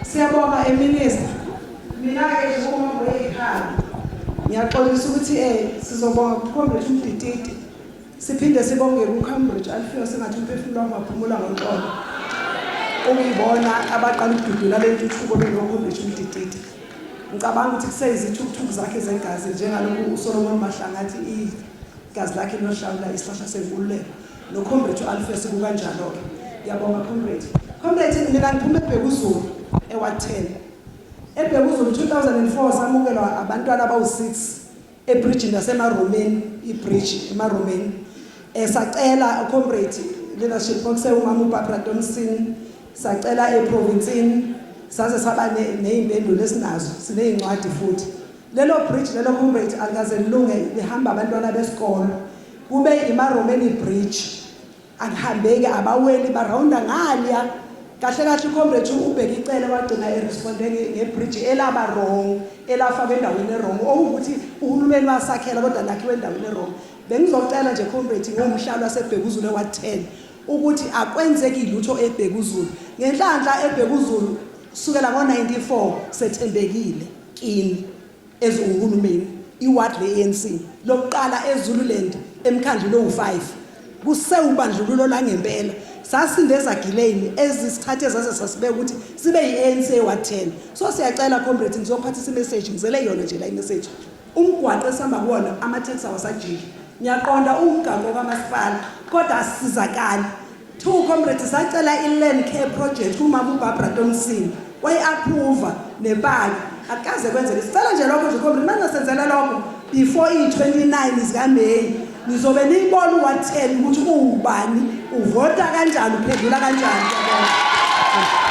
Siyabonga eminister. Mina ke nje uma ngoyikhaya. Ngiyaxolisa ukuthi sizobonga kuComrade uMdititi. Siphinde sibonge kuCambridge Alfio, sengathi umphefumulo wami waphumula ngoxolo. Ukuyibona abaqala ukududula le ntuthuko benoComrade uMdititi. Ngicabanga ukuthi kuseyizithukuthuku zakhe zegazi, njengalokhu uSolomon Mahlangu athi igazi lakhe liyohlawula isihlahla senkululeko. NoComrade u-Alpheus kukanjalo-ke. Ngiyabonga, Comrade. Comrade, mina ngiphuma eBhekuzulu, eWard 10. EBhekuzulu 2004 samukelwa abantwana abawu-6 ebridgini laseMarumeni, ibridge eMarumeni. Sacela comrade leadership, kwakusewumama uBarbara Thompson, sacela eprovinsini, saze saba ney'mpendulo esinazo, siney'ncwadi futhi. Lelo bridge lelo, comrade, alikaze lilunge, lihamba abantwana besikolo. Kube iMarumeni Bridge. Akuhambeki, abaweli, barawunda ngaliya. Kahle kahle uComrade uBheki Cele wagcina eresponde ngebridge elaba wrong, elafakwa endaweni e-wrong, okuwukuthi uhulumeni wasakhela kodwa lakhiwe endaweni e-wrong. Bengizocela nje, comrade, ngumhlali waseBhekuzulu eWard 10, ukuthi akwenzeki lutho eBhekuzulu. Ngenhlanhla eBhekuzulu sukela ngo-94 sethembekile kini eziwuhulumeni, iward le-ANC lokuqala eZululand emkhandlwini owu-5 kusewubandlululo langempela. Sasinde ezagileni ezisithathe zaze sasibeka ukuthi sibe yi-ANC eWard 10. So siyacela, comrade, ngizophathisa imessage, ngizele yona nje la imessage. Umgwaqo esihamba kuwona, amateksi awasajiki. Ngiyaqonda uwumgaqo kamasipala, kodwa asisizakali. Two, comrade, sacela i-land care project kumama uBarbara Thompson, wayi-approva nepaki, akukaze kwenzeke. Sicela nje lokho nje, comrade, mangasenzela lokho before iyi-29 zikaMeyi, nizobe niyibona u-ward 10 ukuthi uwubani, uvota kanjani, uphendula kanjani. Ngiyabonga.